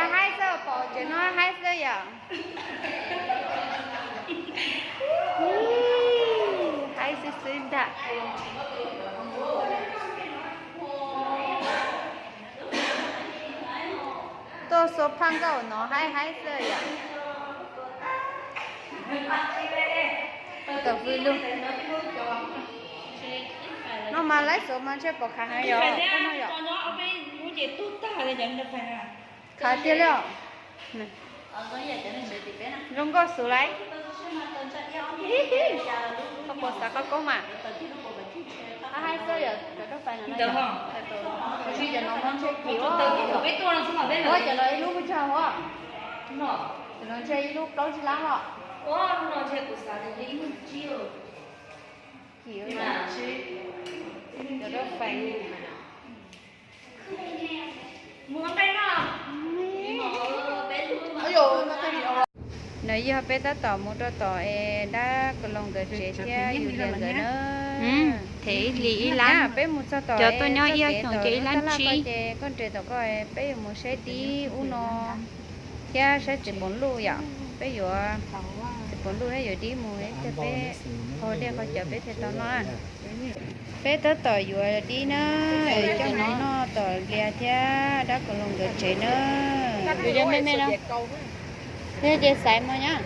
Haib xwb, pom tsev no haib xwb yom. Haib xwb xwb ntag. Tuaj xua phaj nkauj no haib haib xwb yom. Tam fwj lug no mas laib xov mas ntshe pom khav heev yom, no yom. Khav tiag li os. Zoo nkauj xwb lauj. Koj puas xav qab koob mas? Haib xwb yom, cov rau fais no. Cov no ntshe kim, cov no ib lub puas tsawg huab? Cov no ntshe ib lub plaub tsib lab os. Kim, cov rau fais. No yog peb tab tom mus rau tom es dab Kaloos nkawd tsev thiab Yulia nkawd na. Them ib hlis ib lab, peb mus txog tom cov tuaj nyob ib xyoos ces ib lab tsib. Ces koj nres tom koj, peb yuav mus saib dib ub no thiab saib txiv poos luj yom. Peb yuav txiv poos luj thiab yuav dib mus, peb qhov liaj qhov cos peb thiaj tau noj na. Peb tab tom yuav dib na, coj mus noj tom Lias thiab dab Kaloos nkawd tsev na. Yus yog me me no, yog ces xaiv mog nyab.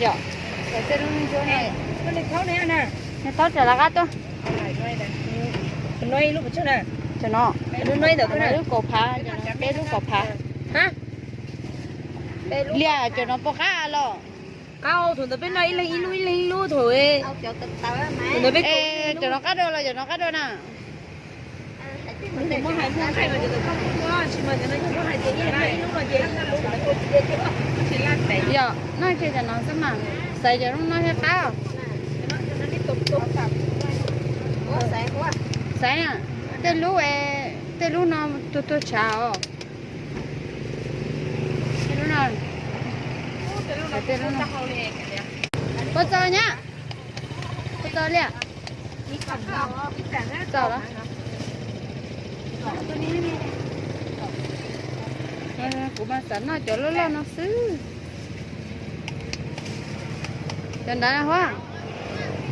Yom, xaiv tej lub ntsuab no. Nws thaub tsam lawv qab tuaj. Cov no, lub kaum phav, peb lub kaum phav. Lias, cov no puas qab los? Qab, thaum ntawd peb noj ib leeg ib lub ib leeg ib lub thaum. Cov no qab dua los cov no qab dua na? Yog, noj kiag cov no xwb mas, xaiv cov no thiaj qab. Xaiv na, tej lub, tej lub no tuag tuag tshav os. Tej lub no, tej lub no. Puas txaus nyab? Puas txaus liam? Txaus los? Kuv mas xav noj cov loj loj no xwb. Cov ntawd huab,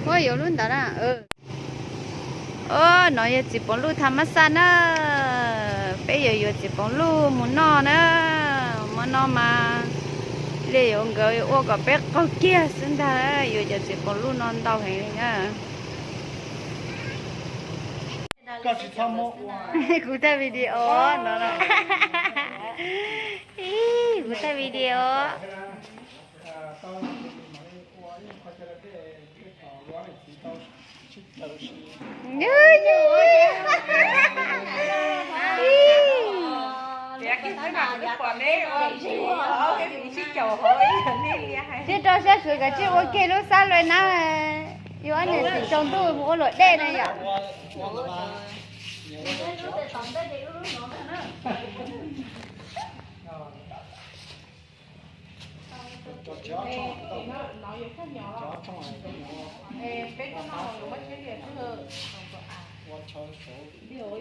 huab yuav lub ntawd na. Os, no yog txiv poos luj tham mab xaj na. Peb yuav yuav txiv poos luj mus noj na. Hmo no mas Lias yuav nkawd ua kom peb qaug kiag xwb ntag, yuav cov txiv poos luj no ntau heev li na. Kuv thaij video no. Kuv thaij video. Thiab rau siab xwv kav tsij ua kiag lub xab lua na, yuav ob niam txiv tsaus ntuj mus ua luam dej na yom.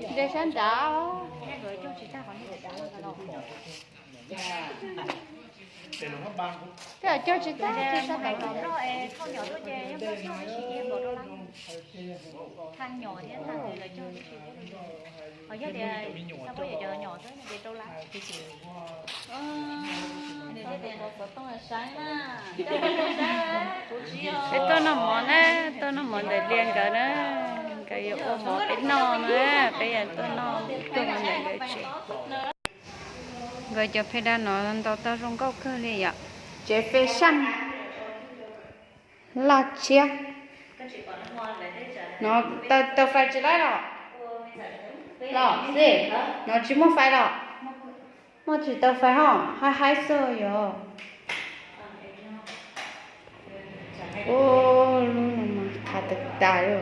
Nce sab nrad. Tej zaum cog tsis tag, cog sab tom. Peb tuaj noj mov na, tuaj noj mov ntawm Lias nkawd na, nkawd yuav ua mov peb noj na, peb yuav tuaj noj, tuaj mus ntawm nkawd tsev. Nkawd cov phe dab no ntau tau zoo nkauj kawg li yom. Tsev fashion laj tshiab. No tau fais tsis laib los? Los xij, no tsis muaj fais los? Muaj tsis tau fais ho, haib haib xwb yog. Ua, lub no mas qhav tas tas li.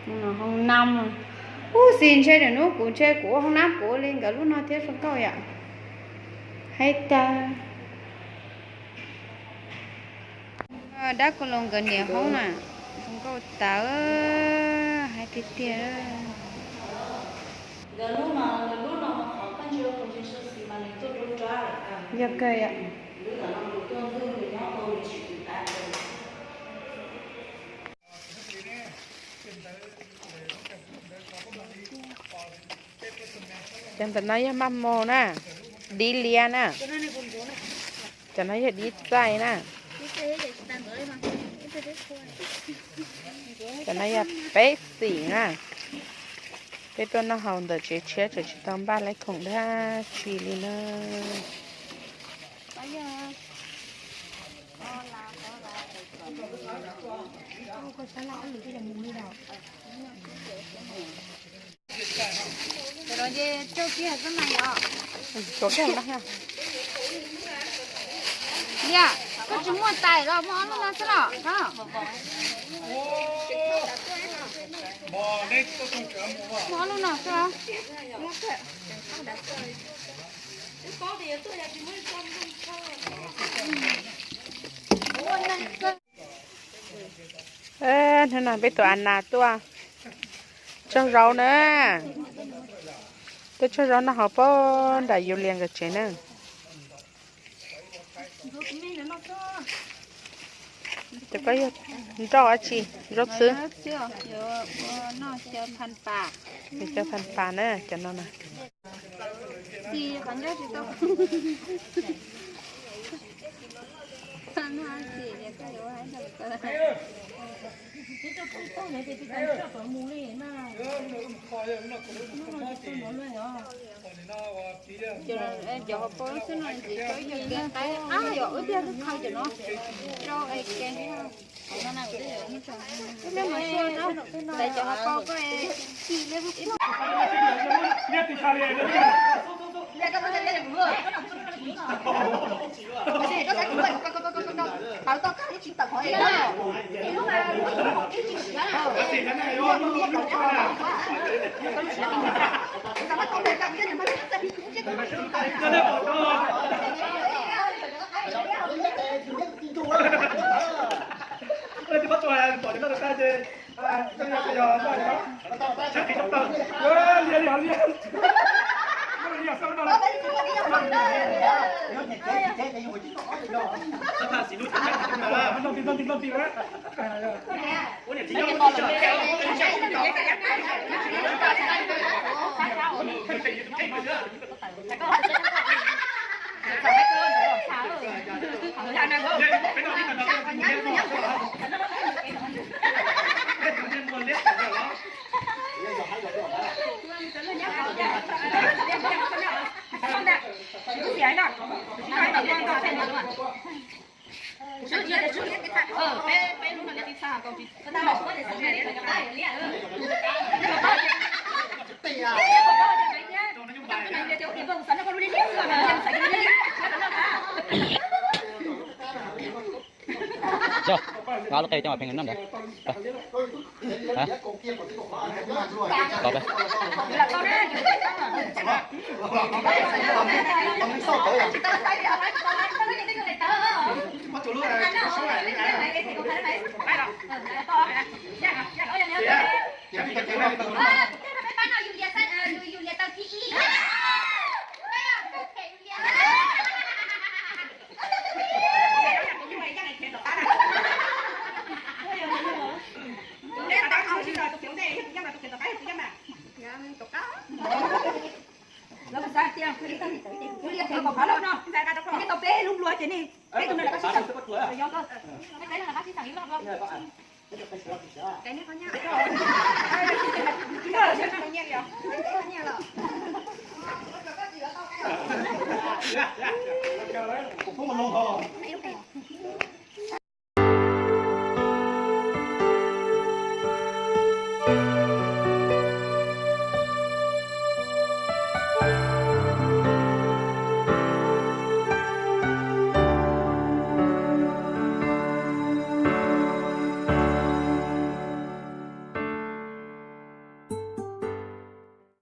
Lub no hoob nab. Ub, xis ntshe nws nub kuv ntshe kuv ua hoob nab kuv ua li nkawd lub no thiab zoo nkauj yom. Haib tag. Dab Koj Los nkawd niam hoob na, zoo nkauj tas, haib tiag tiag. Yog kawg yom. Cov ntawm no yog maj mos na, dib liab na. Cov no yog dib txaij na. Cov no yog peb xim na. Peb tuaj noj haus ntawm tsev tshiab tseem tsis tau npaj lawv khoom dab tsi li na. Liam, koj tsis muaj tais los muaj ob lub no xwb los? Muaj ob lub no xwb. Hnub no peb tus a nas tuaj tsaug zaub na. Tuaj tsaug zaub noj hauv pob nram Yus Lias nkawd tsev na. Cov koj yog nroj dab tsi? Zaub txhwb. Cov phan pas na, cov no na. Nqa lub qe coj pheej noj ntawd.